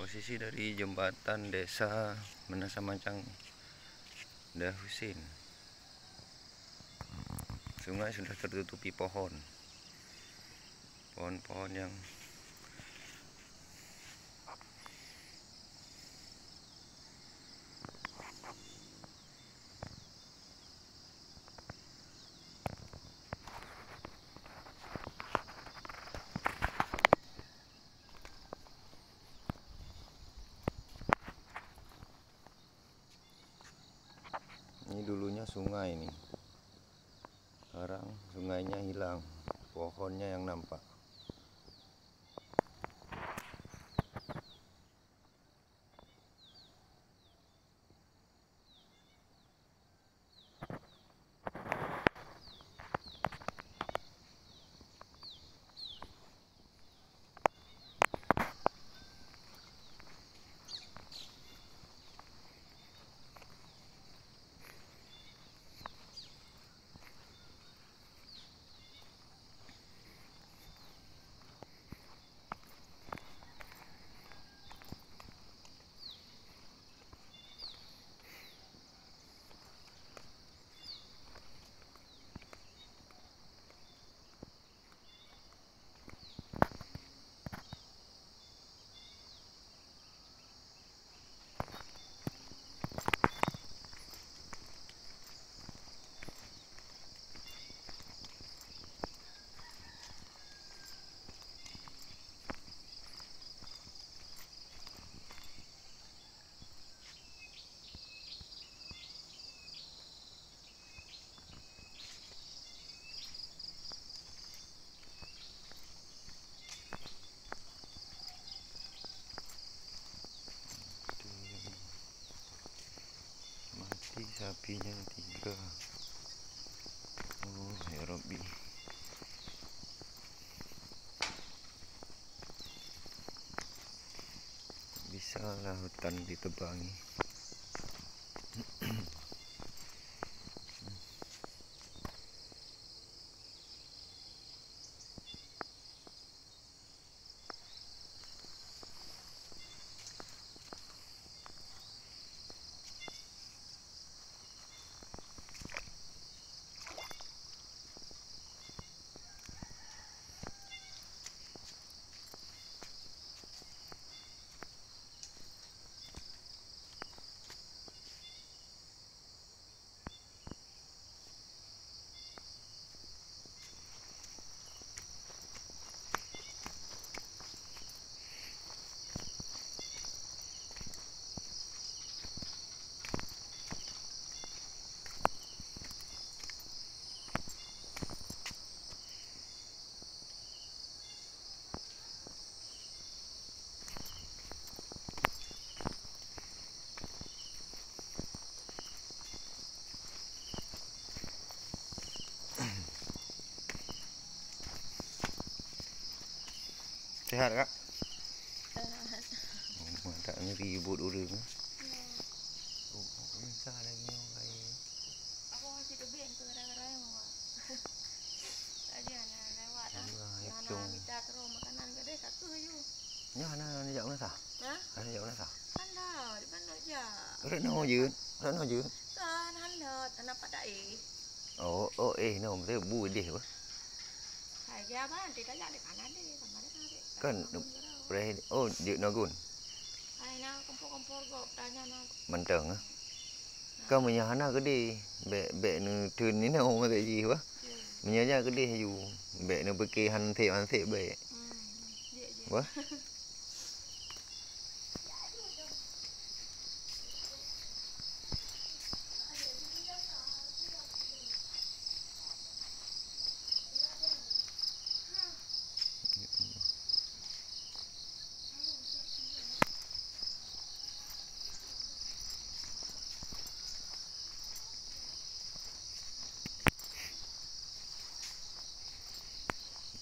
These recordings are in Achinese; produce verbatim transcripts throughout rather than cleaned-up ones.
Posisi dari jembatan desa Menasah Mancang Dayah Husin. Sungai sudah tertutupi pohon. Pohon-pohon yang Ini dulunya sungai nih. Sekarang sungainya hilang, pohonnya yang nampak. Mati sapinya tiga. Oh, ya Rabbi. Bisalah hutan ditebangi. Sehat, Kak? Sehat. Oh, tak ngeri buet ureueng. Ya. Oh, oh, bisa lagi orang kaya. Aku masih tebing tu gara-gara yang bawa. Tadi anak lewat dah. Allah, ya, anak minta terus makanan ke dia, tak ke you. Nyoe hana, hana jak meunasah? Hah? Hana jak meunasah? Hana, di mana jak? Rot nyoe jeuet, rot nyoe jeuet. Kan, hana, hana pada eh. Oh, oh, eh, no, betul, bu deh apa? Hai, dia abang, dia tak jak di kanan deh, sama dia kan. Kan, preh, oh, jeuet nogun. Hai, na kompor-kompor gop, tanya na. Mantong, ah. Ka meunyoe hana keudeh, bèk, bèk neutheun inoe maté jih bah. Meunyoe nyan keudeh aju, bèk neupike han sép, han sép bèk. Bah.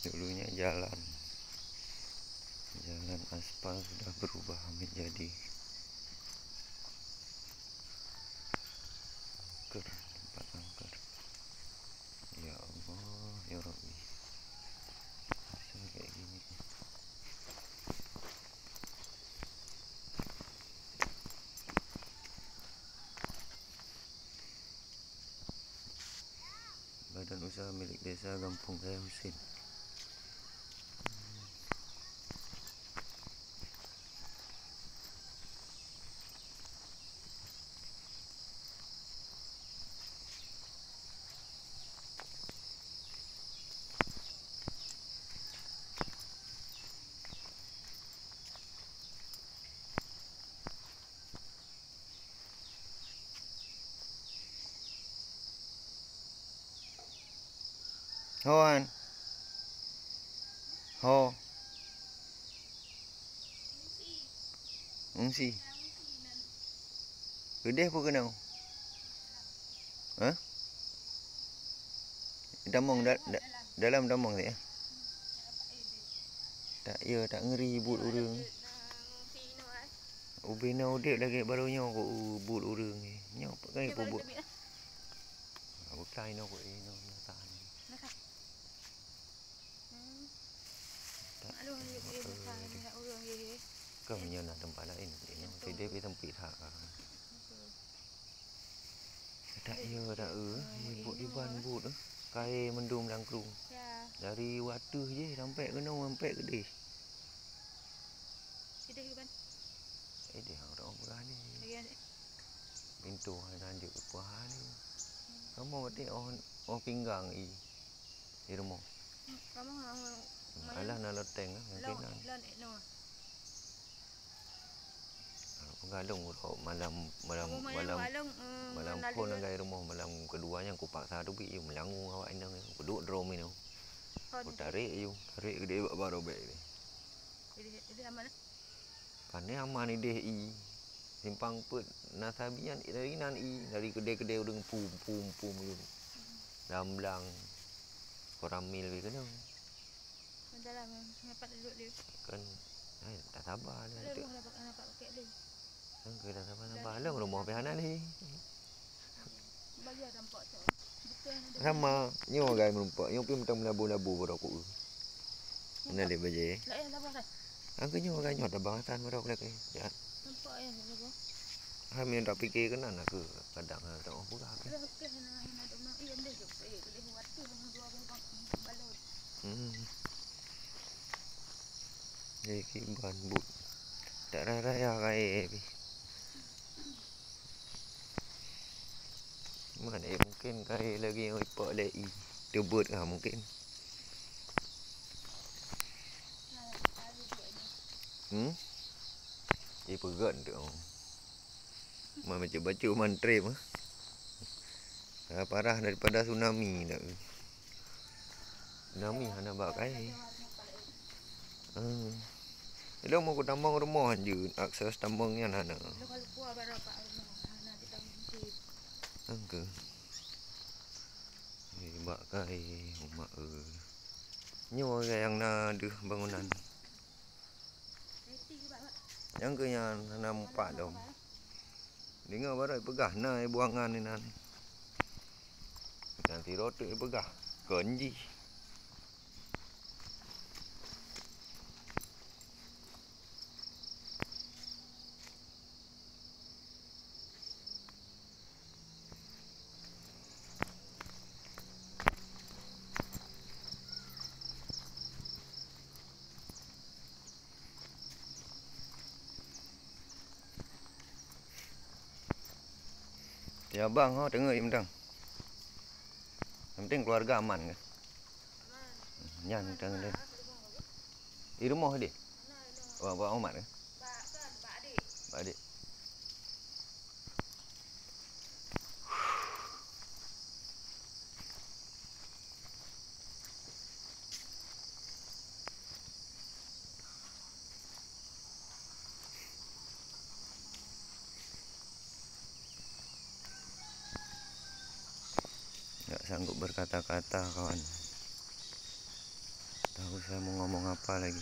Dulunya jalan, jalan aspal sudah berubah menjadi angker, tempat angker. Ya Allah, ya Rabbi. Bisa kayak gini. Desa Gampông Raya Husein. Ho, An. Ho. Ngungsi. Keudeh peue keunoe? Hah? Tamong da-, da-, dalam tamong, ya? Tak, ya, tak ngeri buet ureueng. Ubena udeb lagèe barô nyoe kok buet ureueng. Nyoe pakai kok buet. Bukai nyoe kok, eh, nyoe, nyoe tahan. Tak. Maklum, eh, eh, eh. Kan meunyoe na teumpat laén, eh, nyoe sideh pih sempit that, ah. Tak, ya, tak, eh, buet iban buet, eh. Kayèe mandum lam krueng. Ya. Dari watèe jih sampai keunoe, sampai keudeh. Sideh iban. Sideh, orang peugah ni. Lagi ada. Pintoe hana jeuet peue hana. Kamoe watèe 'oh, 'oh pinggang i di rumoh. Kamoe, eh, alah na loteng, eh, lon, mungkin na. Lon, eh, no. Peugah lôn uroe malam, malam, kamoe malam, malam, eh, malam malam phôn lagi. Nanggai rumoh, malam keudua nyan kupaksa teubiet yue, meulangue awak inong yue. Kuduek droe minoe. Phôn. Kutarek yue, tarek geude bak barô bèk deh. Ideh, ideh aman, eh? Pane aman ideh i. Simpang peuet na sabian dari nan i, dari keudè-keudè ureueng pum, pum, pum yue. Lam blang, koramil weh keunoe. Dalam, eh, dapat duduk dia. Kan, ai, tak sabar lah. Kalau tu. Rumah dapat, dapat pakai dia. Kan keu tak sabar-sabar. Dalam. Lôn rumoh pih hana lé. Bagi ada empat tu. Betul ada. Sama, nyoe gai meureumpok. Nyoe pih mantong meulabu-labu baroe ku. Hana lé bajèe. Lah, ya, sabar, kan? Angka nyoe gai nyoe tabang san baroe ku lagèe. Ya. Nampak ya, sabar. Hai, meunan tak pikir keunan aku kadang, ha, tak mau peugah aku. Ada, okey, hana, hana ada mak. Iya, dia je. Eh, dia buat tu, dua buah bang, balon. Hmm. Jadi kiban buet. Tak raya-raya kayèe pih. Man, eh, mungkin kayèe lagèe nyang ipok lé i. Teubeut kah mungkin? Hmm? Ipeugot tu. Man, bacut-bacut man trép, ah. Ah, parah daripada tsunami dak. Tsunami hana bak kayèe. Ah. Ilong mau tamong rumoh jeuet, akses tamong nyan hana. Angka. Eh, bak kayèe, umak, eh. Nyoe nyang na deuh bangunan. Nyang keu nyan hana meupat lom. Deungoe baroe peugah na buangan inan. Nyan sidroe teuk peugah, kon jih. Ya, bang, ho, teungoh mantong. Yang penting keluarga aman, kan? Nyan, mantong deh. Di rumoh deh. Bak, bak umat ke? Bak adik. Tak sanggup berkata-kata, kawan. Tahu saya mau ngomong apa lagi.